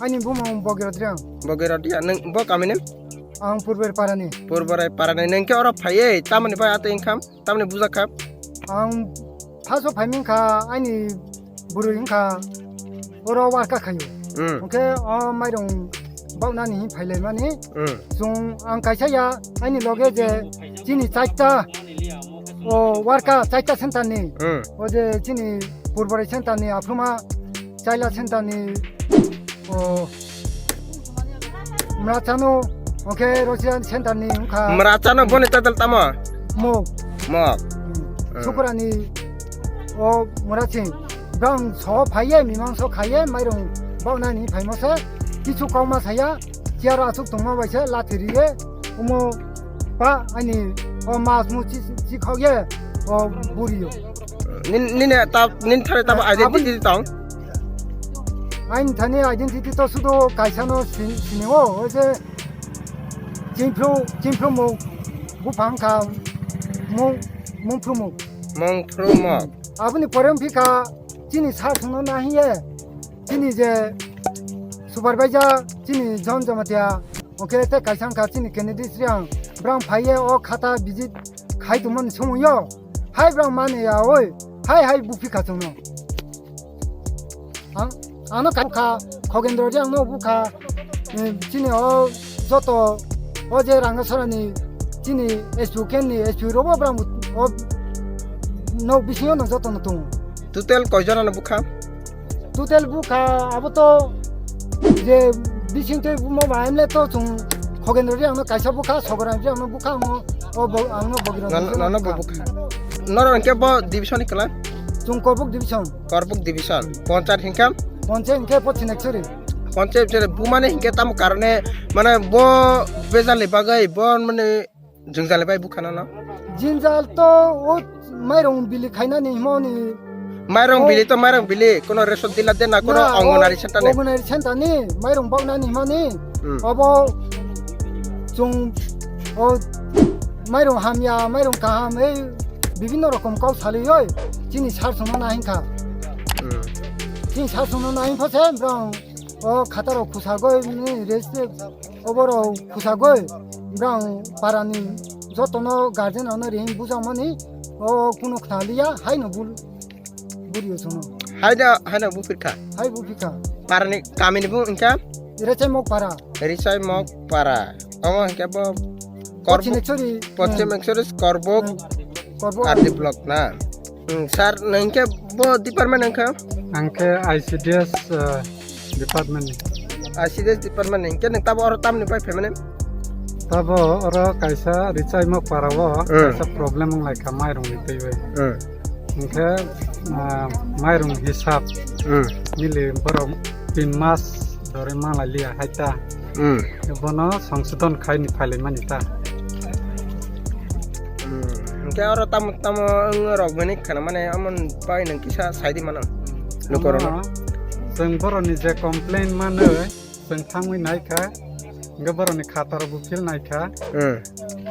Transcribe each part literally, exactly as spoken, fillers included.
Ani bumung Bogirot Riang. Bogirot ya, neng bo kamini? Ang Purber Parani. Purber Parani, neng ke oro phaiye, tamani bai ate income? Tamni bujakha? Ang phaso phaiming kha, ani bwrwi wngkha oro worker khayo. Hmm. Hwnkhe o mairung baunani hin phailaimani. Hmm. Chwng ang kaisa ya, ani loge je chini chaita, o worker chaita center ni. Hmm. O je chini Purbarai center ni aphuma Chaila center ni, o, Mrachano, oke, Russia center ni wngkha. Mrachano boni title tamo? Mok. Mok. Hmm. Hmm. Sukurani, o, Mraching. Bang so phaiye, mimang so khaiye, mairung baunani phaimo se, kichu kauma saya, chair asuk tongma bai se, lathi riye, omo pa ani, o, mas mu chi, chi khogye, o, buriyo. Nin-, nini ta-, nini thani tamo, ah, identity aboni tong? Aini thani identity to sudo kaisa no sin-, sini o, o je chimphru, chimphru mung buphang kha mung, mungphru mung. Mungphru mung. Aboni pore wngphi kha chini sar songno nahiye, chini je supervisor, chini John Jamatia, oke te kaisa wngkha chini candidate Sriang, brang phaiye o khata visit khai tongmani somoyo, hai brang mani ya oi, hai hai buphi kha chwngno. Ang, ano kha, Khogendro Riang no bukha, eh, chini o joto, o je Rangasarani chini S P ken ni S P robo brang o nok bisingo no joto no tongo. Total koi jona no bukha? Total bukha abo to je bising tei bumo ba M L A to chwng Khogendro Riang no kaisa bukha, Sogoran Riang no bukha, ang o bo, ang no Bogirano Nono, nono bo bukha. Bukha. Noro hwnkhe bo division ni kela? Chwng Korbuk division. Korbuk division. Ponchayat hwnkhe? Ponchayat hwnkhe Pochin Ekchori. Ponchayat Ekchori. Bumani hwnkhe tamo karone, mane bo bejal ni bagwi bo mane Jwngjal bai bukha nono? Jwngjal to o mairung bili khainani himoni. Mairung o bili to mairung bili, kono ration dila de na, kono na, o Anganwadi center ni? Anganwadi center ni mairung baknani himoni. Hmm. Obo chwng o mairung hamya, mairung kaham, ei bibinno rokom kok salwi oi chini sar songno nahinkha. Hmm. Chini sar songno nahinkha se brang o khatarok khusagoi ni rest Oborok khusagoi brang parani jotono guardian rokno ring bujakmani o kunu khna liya, haino bul-, burio chwngno. Haida, haino buphirkha? Hai buphirkha. Parani kamini bung wngkha? Rechaimok para. Rechaimok para. Omo hwnkhe bo Korbuk, Pochin Ekchori, Pochin eh, Ekchori Korbuk, eh, Korbuk R D block na. Hmm, sir, nang khe bo department wngkha? Ang khe I C D S, eh, department ni. I C D S department ni. Hwnkhe nwng tabo oro tamni pai phaimani? Tabo oro kaisa Rechaimok para o, hmm, kaisa problem wng lai kha mairung ni twi bai. Hmm. Hwnkhe, ah, mairung hisab, hmm, nili borok tin mas dore ma lai liya hai ta. Hmm. Bono songsodon khai ni phai lai mani ta. Hmm. Hwnkhe oro tamo tamo wng rok bini khana mane amon pai nang kisa sai di mano. Lukorok no. Chwng boroni je complain manwi chwng thangwi nai kha, hwnkhe boroni khataro bo phil nai kha. Hmm.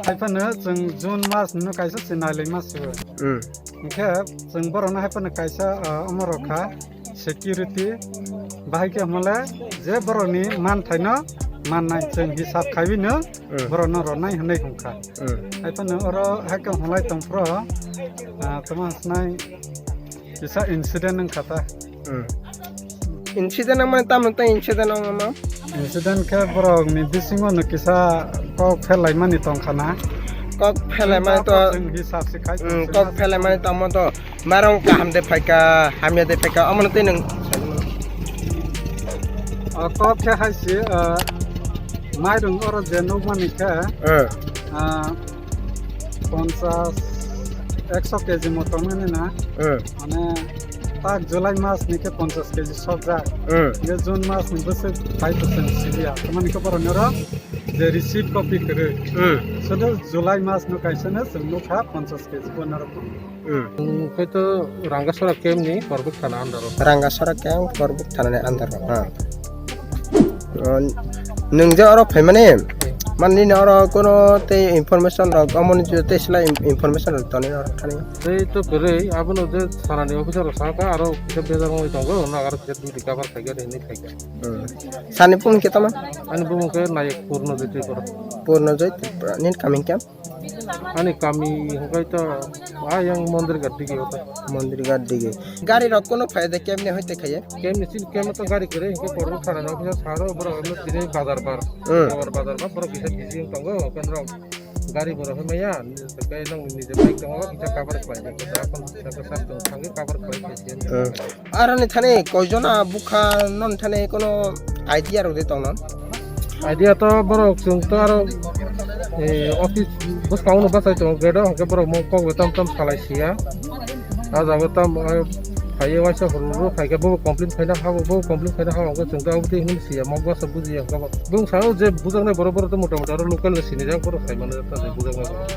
Hai phano chwng June mas no kaisa se nai lai ma se. Hmm. Hwnkhe chwng borokno hai phano kaisa, ah, omo rok kha security, bahai khe hwnle je borokni manthaino mannai chwng hisab khaiwi no, hmm, borokno rwnai hwnwi hwn kha. Hmm. Hai phano oro hai khe hwnlai tong phro, ah, tamo hwnai kisa incident wng kha ta. Hmm. Incident wngmani tamo tei incident wngma? Incident khe borokni bisingo no kisa kok phelaimani tongkha na. Kok phelaimani to, chwng hisab se khai hmm, tongse kok na. Phelaimani tongmo to mairung kaham de phaika, hamya de phaika, omono tei nwng. O kok khe hai se, ah, mairung oro je nukmani khe, eh, ah, ponchas, ekso K G motom wngmani na. Eh. Mane Tak July mas ni khe ponchash kg sokjak. Hmm. Ye June mas ni bwswk bai bwswk siliya. Tamani khe borok noro je receipt copy kwrwi. Hmm. Sodo July mas no kaisa no chwng nukha ponchash kg bo noro. Hmm. Hwnkhe to Rangasora camp ni Korbuk thana under o. Rangasora camp Korbuk thana ni under o. Ha. Nwng je oro phaimani, man nini oro kono tei information rok, omo ni je tei slai information rok tonwi oro thani. Tei to kwrwi, abono je thanani officer rok sakha, aro kisa bejak wngwi tongo, ono aro kisa duty cover khaikha, hinwi khaikha. Hmm. Sani bumung khe tamo? Ani bumung khe Nayek Purno Jyoti Tripura. Purno Jyoti Tripura. Nini kaming khe? Ani kami hwnkhe to ayang Mondir Ghat digi ota. Mondir Ghat digi. Gari rok kono phai de kemne hoite khaye? Kemne sin kem to gari kwrwi hwnkhe Korbuk thana no kisa saro borok no tini bazar bar. Hmm. Bazar bazar bar borok kisa busy wng tongo, hwnkhe norok gari borok hwnmaya, hwnkhe nang nije bike tongo kisa cover khlai de. Kisa kon kisa kisa tong thangwi cover khlai khlai khe. Hmm. Aroni thani koijona bukha non thani kono idea rok de tongna? Idea to borok chwng to aro, eh, office bwskango no bachai tongo gate o, hwnkhe borok mo kok bai tam tam salai siya. Ah jaga tam, eh, phaiye waisa huru huru phaikhe bo complain khaina habo, bo complain khaina habo, hwnkhe chwng to aboni hinwi siya, mo bwsa bujiya, hwnkhe bo. Bwskango je bujaknai borok, borok to mota mota aro local ni sinijak borok sai mano ta je bujaknai borok.